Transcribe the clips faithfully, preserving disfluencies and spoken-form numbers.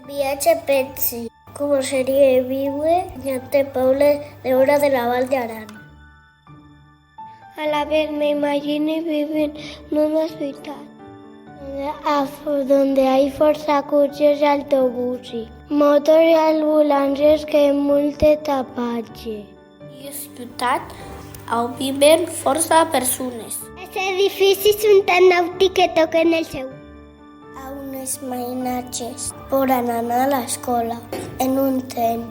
Viatge, pensi, coma serie víuer en aute pòble dehòra de la Val d'Aran. Alavetz m'imagini vivent en una ciutat donde a fo-, donde ai fòrça coches e autobusi, motor e ambulàncies que multe tapatge. Ua ciutat a on viven fòrça persones. Es edificis son tan nauti que toquen el cèu. A on es mainatges pòden anar a l'escòla en un tren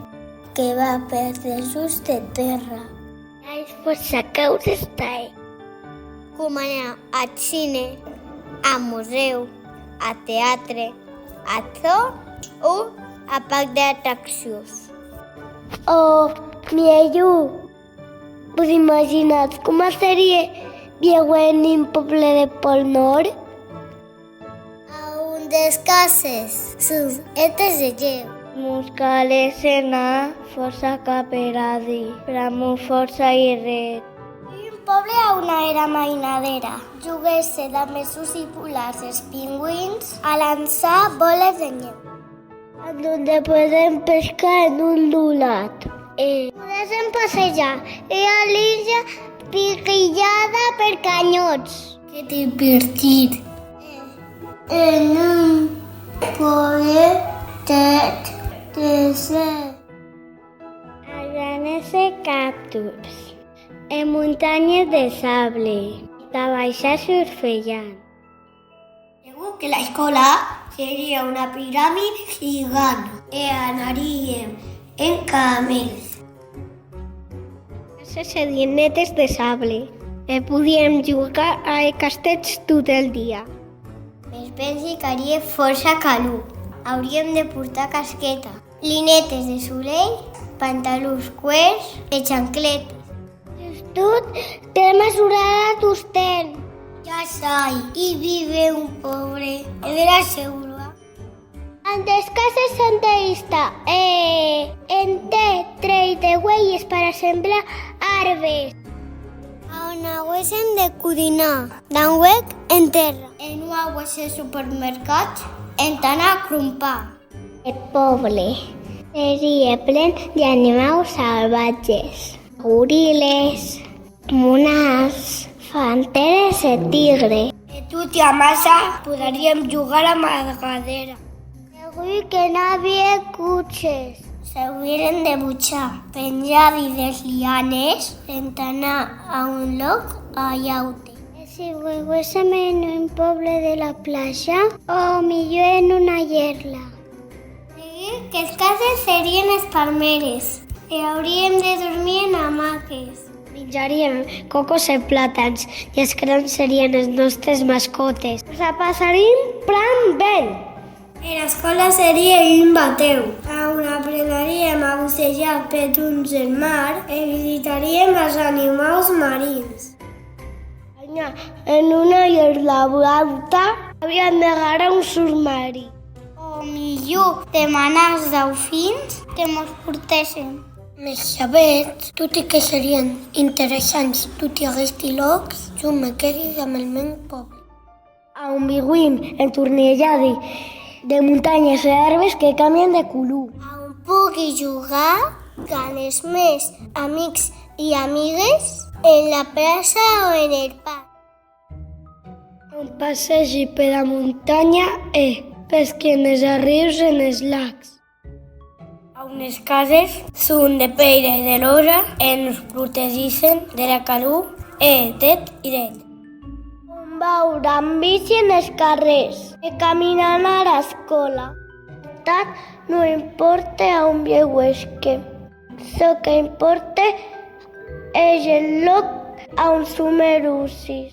que va per dessús de tèrra. Ai fòrça causes tai. Coma anar ath cine, a musèu, a teatre, a zoo o a parc d'atraccions. O mielhor, vos imaginatz coma serie viure en un pòble de Pòl Nòrd? A on es cases son hètes de gèu. Mos calesse anar fòrça cap eradi, pr'amor fòrça airèr. Un pòble a on era mainadèra joguèsse damb es ossi polars e es pingüins a lançar bòles de nhèu. A donde podem pescar en un dolat e podem passejar e a l'illa piquilhada per canhòts. Que divertit. En un pòble tèt de ser. A granèsse cactus e montanhes de sable, tà baishar surfejant. Segur que l'escòla seria una piramide gigant e anaríem en camèls. Cases serien netes de sable e podíem jogar a castèths tot el dia. Mès pensi qu'harie fòrça calor. Auríem de portar casqueta, linetes de solelh, pantalons cuèrts e chancletes. Sustot, cal mesurar tostemp. Ja sai, i vive un pòble, e de la seurua. Antes cases santa vista, e ente trei de uelhes per assemblar arbes. A on auéssem de codinar, damb huec en tèrra. E non auésse supermercats entà anar crompar. Eth pòble serie plen d'animaus salvatges, goril·les, monàs, pantères e tigres. E toti amassa poderíem jogar a la margadèra. Segur que non auie coches. S'auérem de bochar, penjadi des lianes entà anar a un lòc o a un aute. E se viuéssem en un pòble de la plaja, o milhor en una èrla? Segur qu'es cases serien es palmères e auríem de dormir en amaques. Minjaríem còcos e platans e es crans serien es nòstes mascòtes. Mos a passaríem plan ben! Era escòla serie un batèu, a on aprenaríem a bussejar petons del mar e visitaríem es animaus marins. En una èrla blauta auríem de garar un submarin. O milhor, demanar as daufins que mos portèssen. Mès sabetz, tot e que serien interessants toti aguesti lòcs, jo me quèri damb el men pòble. A on viuem entornejadi de montanhes e arbes que càmbien de color. A on pogui jogar damb es mèns amics e amigues en la plaça o en el parc. A on passegi pera montanha e pesqui enes arrius e enes lacs. A on es cases son de pèira e de lòsa e nos protegissen dera calor e deth hred. A on vau damb bici enes carrèrs e caminant ara escòla. Ath, non impòrte a on viuesque. Çò que impòrte es eth lòc a on som erossis.